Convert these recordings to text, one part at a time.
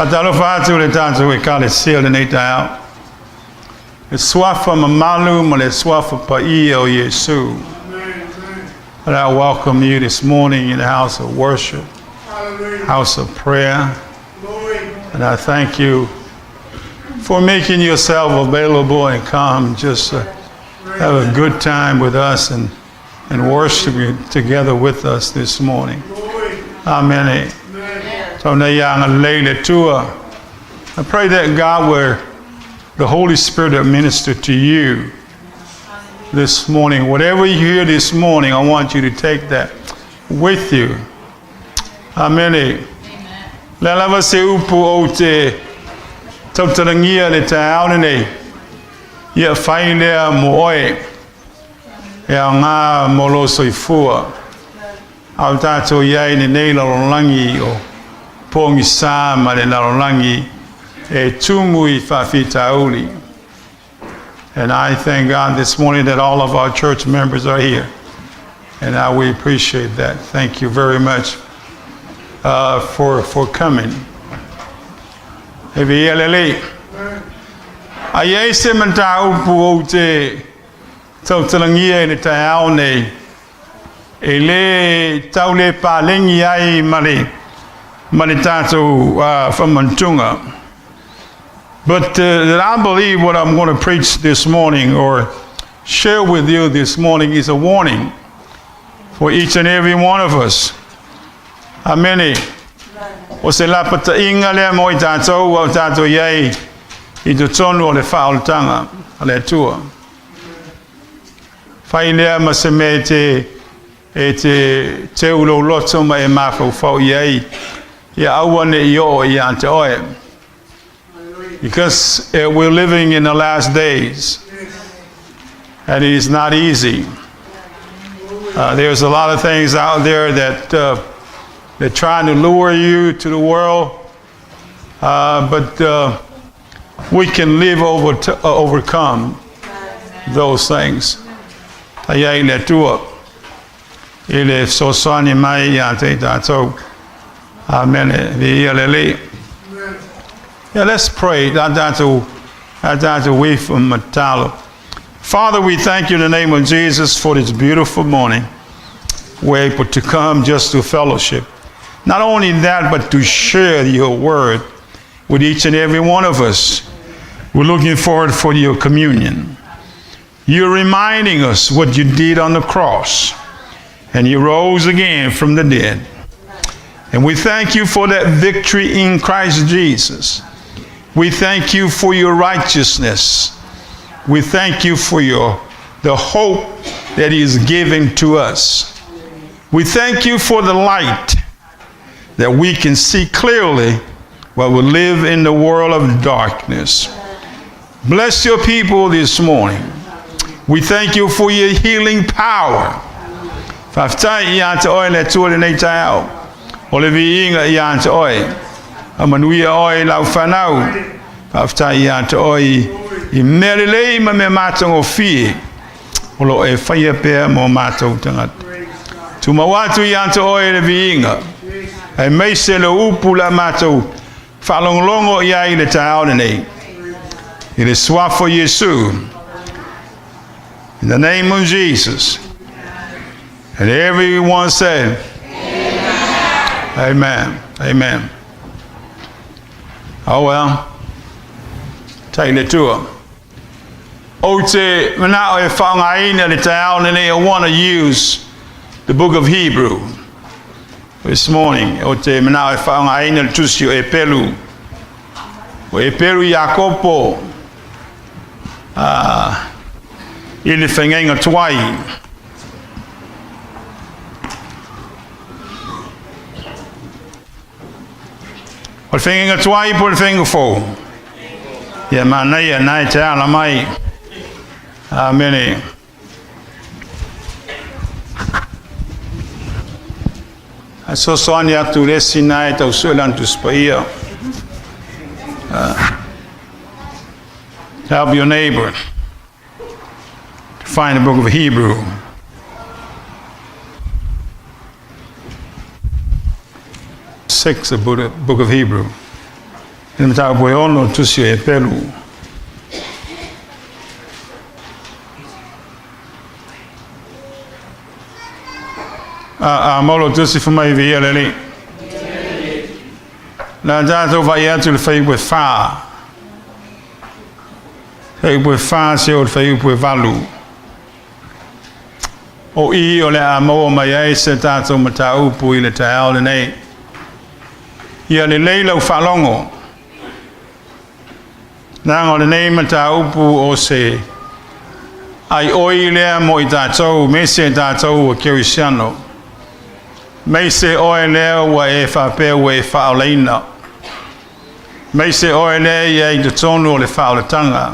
Faatalofa atu i le tatou Ekalesia i lenei taeao. Le suafa mamalu ma le suafa paia o Iesu. And I welcome you this morning in the house of worship, house of prayer. And I thank you for making yourself available and come just to have a good time with us and, and worship together with us this morning. Amen. So I pray that God will, the Holy Spirit will minister to you this morning. Whatever you hear this morning, I want you to take that with you. Amen. Le lava se upu ou te tautalagia le taeao lenei. Ia fai lea mo oe. E aoga mo lou soifua. A o tatou i ai i lenei lalolagi o pogisa ma le lalolagi e tumu i faafitauli. And I thank God this morning that all of our church members are here. And we appreciate that. Thank you very much for, for coming. E viia le Alii. A i ai se mataupu ou te tautalagia i le taeao nei, e le tau le paleni ai ma le, ma le tatou faamanatuga. But that I believe what I'm going to preach this morning or share with you this morning is a warning for each and every one of us. Amene. O se lapataiga lea mo i tatou ua o tatou i ai i totonu o le faaolataga a le Atua. Fai lea ma se mea e te, e te teu lou loto ma e mafaufau i ai, ia aua ne i oo ia te oe. Because we're living in the last days. And it is not easy. There's a lot of things out there that they're trying to lure you to the world, but we can live over to, overcome those things. Faafetai i le Atua i le fesoasoani mai ia te i tatou. Amene. Viia le Alii. Yeah, let's pray. Tatou tatou uifa ma tatalo. Father, we thank you in the name of Jesus for this beautiful morning. We're able to come just to fellowship. Not only that, but to share your word with each and every one of us. We're looking forward for your communion. You're reminding us what you did on the cross, and you rose again from the dead. And we thank you for that victory in Christ Jesus. We thank you for your righteousness. We thank you for your the hope that is given to us. We thank you for the light that we can see clearly while we live in the world of darkness. Bless your people this morning. We thank you for your healing power. Faafetai ia te oe le Atua lenei taeao. O le viiga ia te oe. Faamanuia oe i lau fanau. Faafetai ia te oe i mea lelei ma mea matagofie o lo o e faia pea mo matou tagata. Tumau atu ia te oe le viiga. Aemaise le upu la matou faalogologo i ai i le taeao lenei. I le suafa o Iesu. In the name of Jesus. And everyone said, Amen. Amen. Amen. Oh well. Take le tua. Ou te manao e faaaogaina le taeao lenei. I want to use the book of Hebrew this morning. Ou te manao e faaaogaina le tusi o Eperu. O Eperu Iakopo i le fagaiga tuai. O le fagaiga tuai po o le fagaiga fou. Ia manaia na e te ala mai. Amene. A fesoasoani atu le isi na e tau sue lana Tusi Paia. Help your neighbor to find the book of Hebrew. 6, the book of Hebrew. I le mataupu e ono tusi o Epelu. A, a molo tusi fai mai viia le Alii. La tatou vaai atu i le fuaiupu e 4. Fuaiupu e 4 seia oo i le fuaiupu e 8. O i o le a maua mai ai se tatou mataupu i le taeao lenei. Ia lelei lau faalogo. Leaga o lenei mataupu o se aioi lea mo i tatou, aemaise tatou o kerisiano. Aemaise oe lea ua e faapea ua e faaolaina. Aemaise oe lea e i ai i totonu o le faaolataga.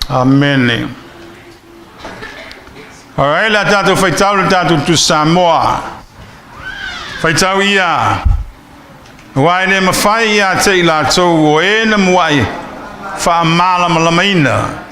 Amene. Alright, la tatou faitau le tatou Tusi Samoa. Faitau ia. Aua e le mafai ia te i latou o e na muai faamalamalamaina.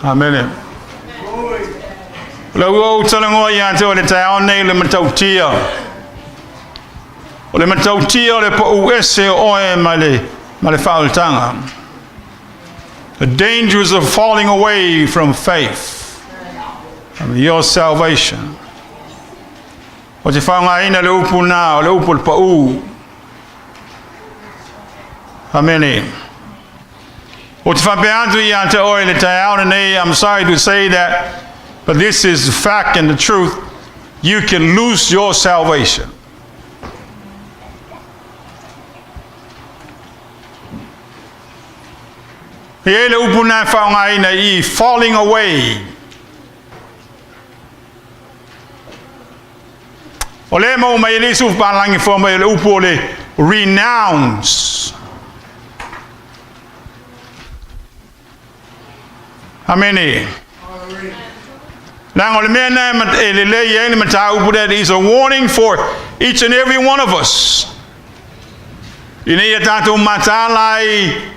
Amene. O le ua ou talanoa ia te oe i le taeao nei le matautia. O le matautia o le pau ese o oe mai le, ma le faaolataga. The dangers of falling away from faith, from your salvation. O te faaaogaina le upu na, o le upu o le pau. Amene. O te faapea atu ia te oe le taeao lenei, I'm sorry to say that, but this is the fact and the truth. You can lose your salvation. E i ai le upu na e faaaogaina i falling away. O lea e maua mai e le isi upu palagi fua mai o le upu o le renounce. Amene. Leaga o le mea na e lelei ai le mataupu that is a warning for each and every one of us. Ina ia tatou mataala ai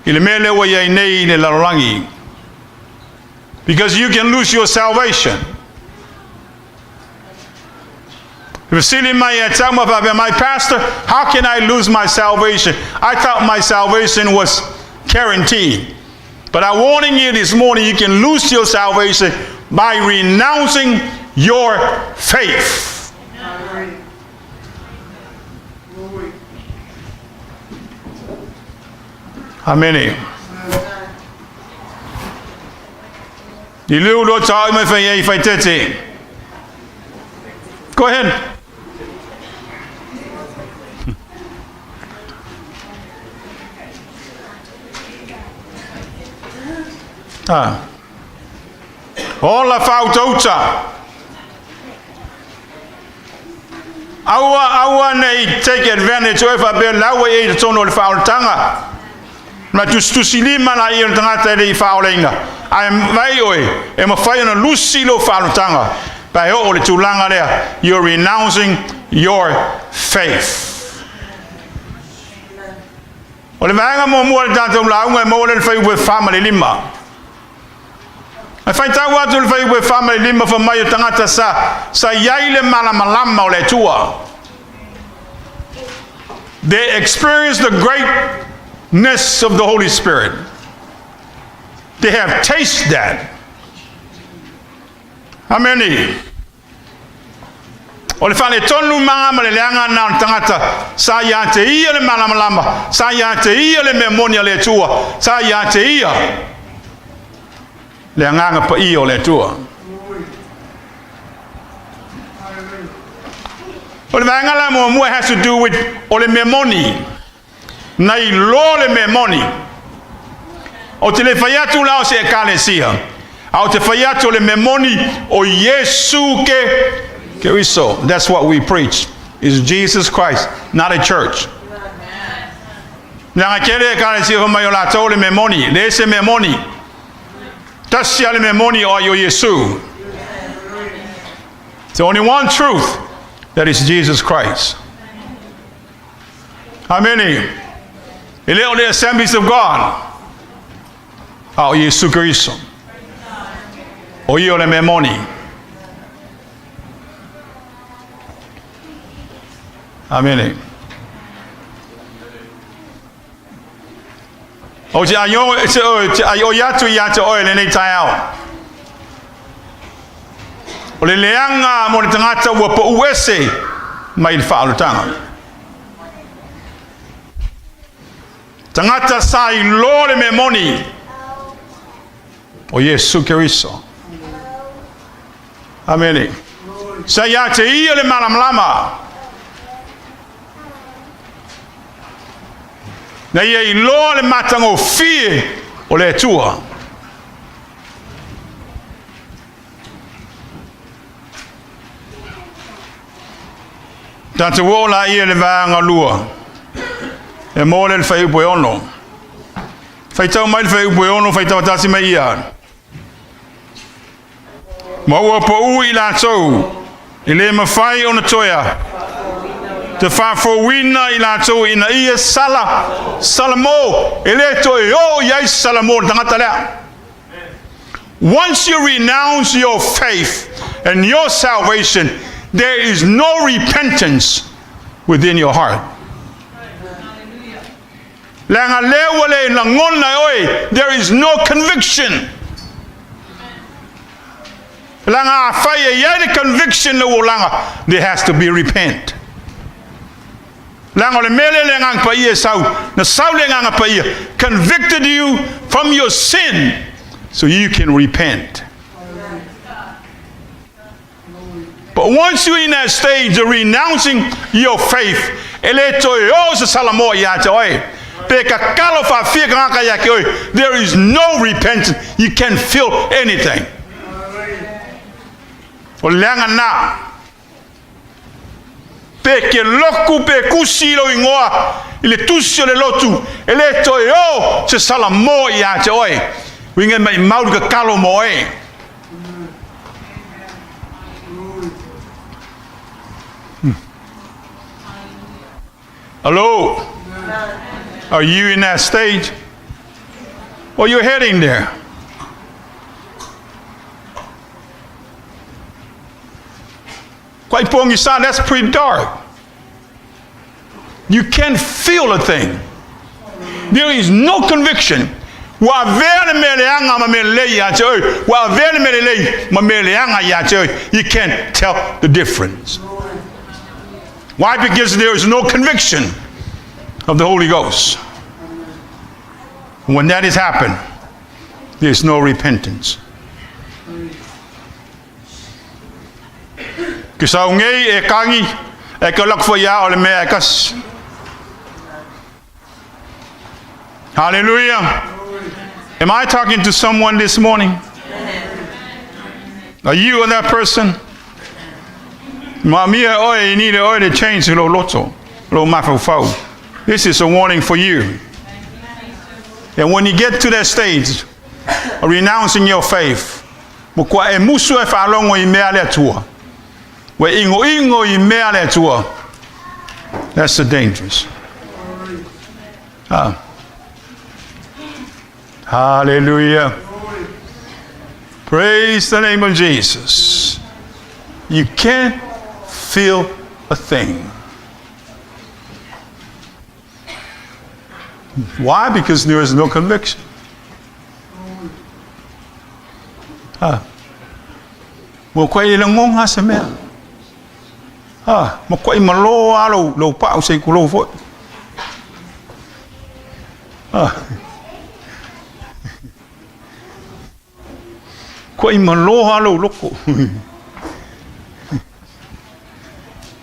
i le mea lea ua i ai nei i le lalolagi. Because you can lose your salvation. Fesili mai ia te au ma faapea mai, Pastor, how can I lose my salvation? I thought my salvation was guaranteed. But I'm warning you this morning, you can lose your salvation by renouncing your faith. Amene. I liu lo tau mai whai ei whai tete. Go ahead. Ah. Ola whautauta. Aua, aua nei take advantage o e whapea laua e i totonu o le whaolataga. Ma tusitusilima la ia o le tagata e le i faaolaina. Ae vaai oe, e mafai ona lusi lou faaolataga pe a e oo i le tulaga lea, you're renouncing your faith. O le vaega muamua o le tatou lauga e maua lea i le fuaiupu e 4 ma le 5. Ae faitau atu le fuaiupu e 4 ma le 5 fai mai o tagata sa, sa i ai le malamalama o le Atua. They experience the greatness of the Holy Spirit. They have tasted that. How many? O le faaletonu ma ma le leaga na o le tagata sa ia te ia le malamalama, sa ia te ia le mea moni a le Atua, sa ia te ia le agaga paia o le Atua. O le vaega la muamua has to do with o le mea moni. Na iloa le mea moni. Ou te le fai atu la o se ekalesia, a ou te fai atu o le mea moni o Iesu ke Keriso. That's what we preach, is Jesus Christ, not a church. Leaga tele ekalesia fai mai o latou le mea moni, leai se mea moni. Tasi lava le mea moni o ai o Iesu. It's only one truth, that is Jesus Christ. Amene. E le o le Assemblies of God, a o Iesu Keriso. O ia o le mea moni. Amene. Ou te aioi atu ia te oe lenei taeao. O le leaga mo le tagata ua pau ese mai le faaolataga. Tagata sa iloa le mea moni o Iesu Keriso. Amene. Sa ia te ia le malamalama. Na ia iloa le matagofie o le Atua. Tatou oo laia i le vaega lua e maua lea i le fuaiupu e 6. Faitau mai le fuaiupu e 6, faitau tasi mai ia. Ma ua pau i latou e le mafai ona toea te faafouina i latou ina ia sala Salamo e le toe oo i ai Salamo le tagata lea. Once you renounce your faith and your salvation, there is no repentance within your heart. Leaga lea ua le lagona e oe, there is no conviction. Leaga afai e i ai le conviction le olaga, there has to be repent. Leaga o le mea lea le Agaga Paia e sau, na sau le Agaga Paia, convicted you from your sin so you can repent. But once you're in that stage of renouncing your faith, e le toe oo se Salamoa ia te oe. Pe kakalo faafia tagata ia te oe, there is no repentance. You can't feel anything. O le leaga na. Pe ke loku pe kusi i lou igoa i le tusi o le lotu, e le toe oo se Salamoa ia te oe. Uiga e maimau le kakalo mo oe. Hello? Are you in that stage? Or you're heading there? Quite pogisa, that's pretty dark. You can't feel a thing. There is no conviction. Ua avea le mea leaga ma mea lelei ia te oe. Ua avea le mea lelei ma mea leaga ia te oe. You can't tell the difference. Why? Because there is no conviction of the Holy Ghost. When that has happened, there's no repentance. Ke sau nei e kangi, e ke lak fo ia o le mea e kasi. Hallelujah. Am I talking to someone this morning? Are you that person? Ma mia oe i ni le oe le change lo loto, lo mafaufau. This is a warning for you. And when you get to that stage of renouncing your faith, mo kua e musu e whaalongo i mea le Atua. Ua e ingoingo i mea le Atua. That's the dangerous. Ah. Hallelujah. Praise the name of Jesus. You can't feel a thing. Why? Because there is no conviction. Ah. Ua koe i lagonga se mea. Ah, matuai malo lava lou, lou pau se i tulou foi. Ah. Kuai malo lava lou loto.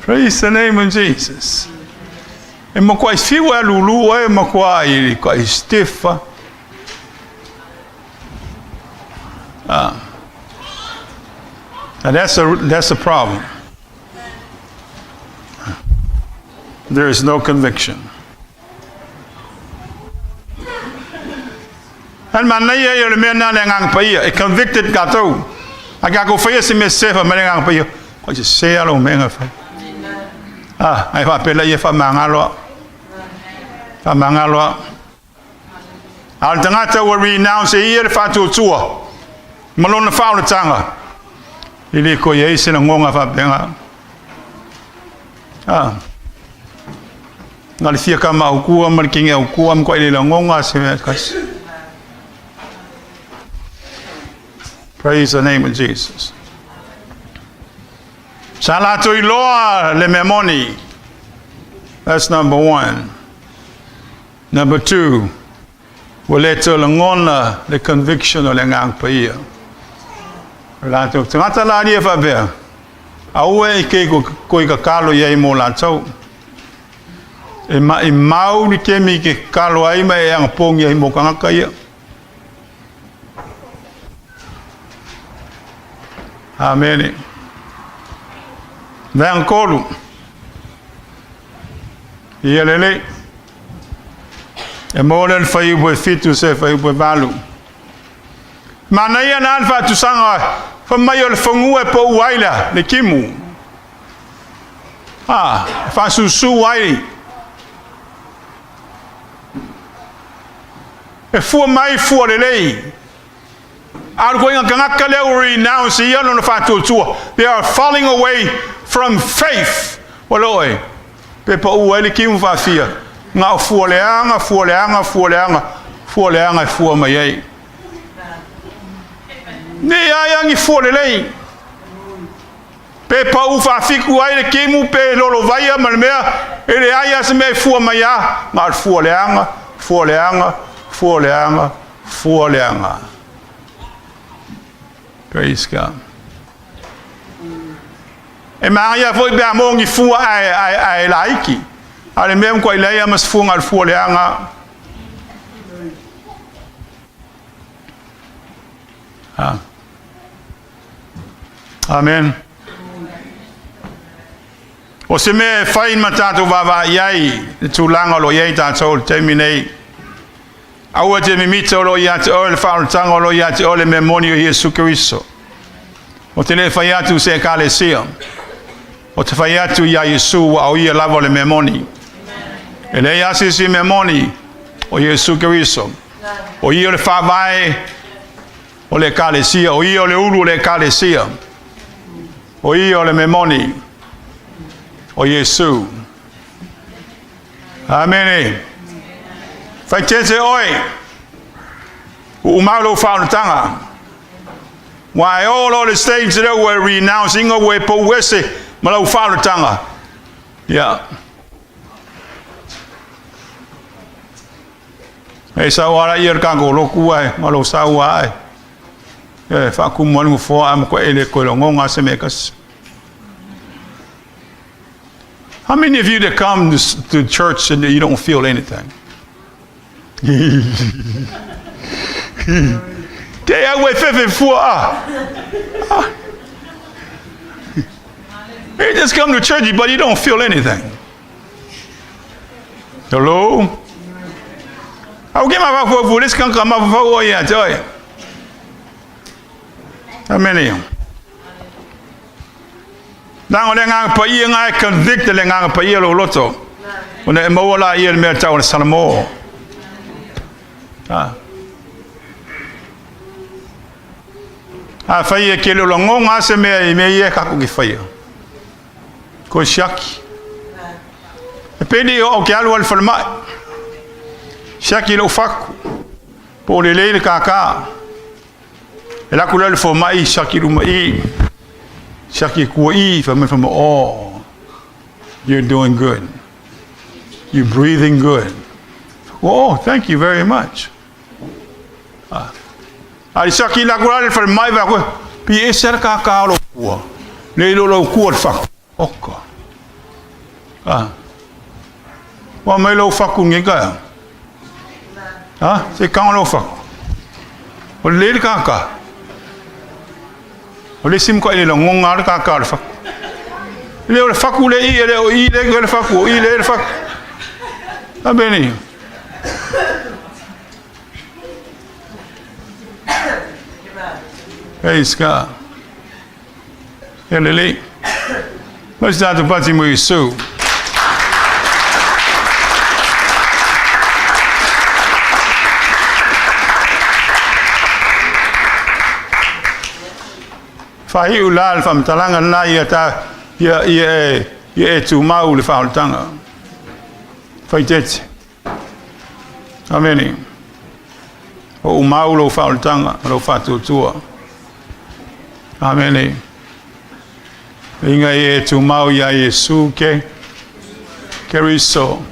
Praise the name of Jesus. E matuai fiu e lulu e matuai kuai stiff. Ah. Now that's a problem. There is no conviction. Al manaia ia o le mea na le Agaga Paia, e convicted tatou. A tatou faia se mea sese fai mai le Agaga Paia, koe sese lava lou mea na fai. Ah, ai faapea laia faamagalo au. Faamagalo au. A o le tagata ua renounce e ia le faatuatua ma lona faaolataga, e le toe i ai se lagona faapena. Ah. Na le fia kama aukua ma le kenge aukua ma le lagona se mea kasi. Praise the name of Jesus. Sa latou iloa le mea moni. That's number one. Number two, ua le toe lagona le conviction o le Agaga Paia. O latou tagata lalia faapea, aua e ke koe tatalo i ai mo latou. E maimau le taimi e te tatalo ai ma e agapogi ai mo tagata ia. Amene. Vaega 3. Ia lelei. E maua lea le fuaiupu e 7 se fuaiupu e 8. Manaia na le faatusaga fai mai o le fanua e pau ai lea, le timu. Ah, e faasusu ai. E fua mai fua lelei. A o le ituaiga tagata lea ua renounce ia lona faatuatua. They are falling away from faith. Ua le oe. Pe pau ai le timu faafia. Na o fua leaga, fua leaga, fua leaga, fua leaga e fua mai ai. Ne ai angi fua lelei. Pe pau faafitu ai le timu pe lolovaia ma le mea, e leai lava se mea e fua mai a, na o le fua leaga, fua leaga, fua leaga, fua leaga. Praise God. E manaia foi pe a maua ni fua ae, ae, ae laiti. A o le mea matuai leai lava ma se fua na o le fua leaga. Ah. Amen. O se mea e fai ma tatou vaavaai i ai le tulaga o lo o i ai tatou i le taimi nei. Aua e te mimita o lo o ia te oe le faaolataga o lo o ia te oe le mea moni o Iesu Keriso. Ou te le fai atu i se ekalesia. Ou te fai atu iā Iesu ua o ia lava o le mea moni. E leai lava se isi mea moni o Iesu Keriso. O ia o le faavae o le ekalesia, o ia o le ulu o le ekalesia. O ia o le mea moni o Iesu. Amene. Faaeteete oe. Ua uma lou faaolataga. Ua e oo loa i le stage lea ua e renounce ina ua e pau ese ma lau faaolataga. Ia. E sau ala ia le tatou lotu ae ma lou sau ae. E faatumu ai le nofoa ae matuai e le toe lagona se mea e tasi. How many of you that come to church and you don't feel anything? Te au e fefe fua ah. Ah. You just come to church, but you don't feel anything. Hello? Au ke ma fa fu le skan ka ma fa o ia te oi. How many? Leaga o le Agaga Paia lena e convict le Agaga Paia o lou loto. Ona e maua laia le mea tau o le Salamo. Ah. Afai e te le o lagona se mea i mea ia e tatou te faia. Koe siaki. E pei o au te alu i le falemai. Siaki i lou fatu. Po o lelei le kākā. E alu atu lea i le fomai, siaki i luma i, siaki i tua i, fai mai fai mai, oh. You're doing good. You're breathing good. Oh, thank you very much. A i saki la kura le falemai va koe, pi e se ka ka lo kua. Le lo lo kua le faku. Oka. Ah. Wa mai lo faku nge ka. Ah, se ka lo faku. O le le ka ka. O le sim ko ile lo ngonga le ka ka le faku. Le o le faku le i le o i le le faku o i le le faku. A bene. Praise God. Hallelujah. Let's start the party with Sue. Faaiu la le faamatalaga lena ia ta ia ia e ia e tumau le faaolataga. Faitete. Amene. O umau lou faaolataga ma lou faatuatua. Amene. Inga ia e tumau ia Iesu ke Keriso.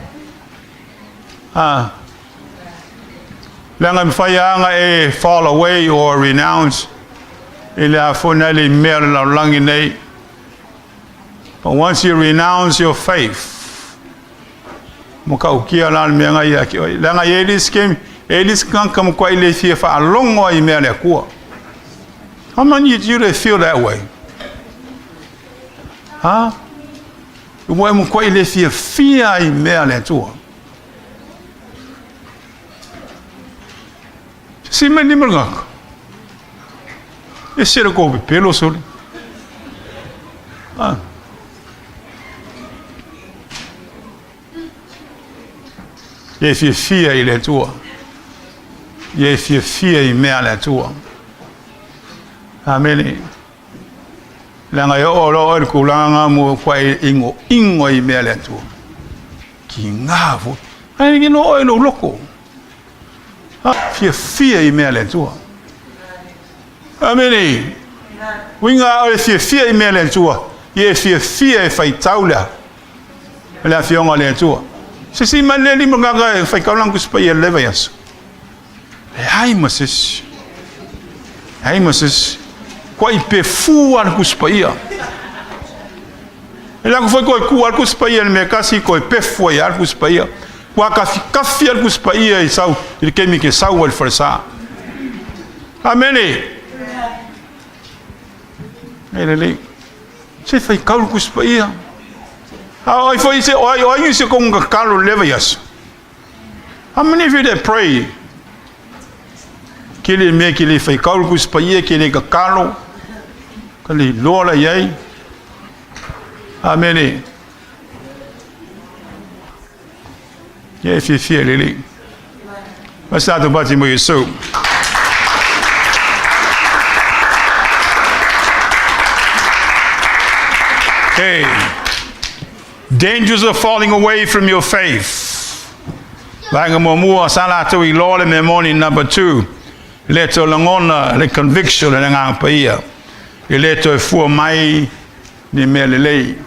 Ah. Leaga e mafai lava ona e fall away or renounce i le a foi nei le mea o le lalolagi nei. But once you renounce your faith, mo ka ukia la le mea ngai ia ki oi. Leaga e lis ke e lis kanka mo kwa ile fia whaalongo ai mea le akua. How many of you that feel that way? Huh? Ua e mo kwa ile fia fia ai mea le atua. Se mai lima ngaka. E sera ko pelo sole. Ah. Ia e fiafia i le Atua. Ia e fiafia i mea a le Atua. Amene. Leaga e oo loa oe i le tulaga mo kua e igoigo ai i mea a le Atua. Kiga foi. Ae le oe i lou loko. Ha, fiafia i mea a le Atua. Amene. Uiga o le fiafia i mea a le Atua. Ia e fiafia e faitau le le afioga a le Atua. Se si mai le lima gaga e faitau lana Tusi Paia i le vaiaso. Leai ma se isi. Leai ma se isi. Kua i pe fu a le Tusi Paia. E le aku foi koe ku a le Tusi Paia i le mea kasi koe pefu ai a le Tusi Paia. Kua kafi kafi a le Tusi Paia i sau i le kemi ke sau ai le falesa. Amene. E lelei. Se faitau le Tusi Paia. A o ai foi se o ai o ai se konga kakalo le vaiaso. How many of you that pray? Ke le mea ke le faitau le Tusi Paia, ke le kakalo, ka le iloa la i ai. Amene. Ia e fiafia i le Alii. Let's start the party mo Iesu. Okay. Dangers of falling away from your faith. Vaega muamua, sa latou iloa le mea moni. Number 2, e le toe lagona le conviction le agaga paia. E le toe fua mai ni mea lelei.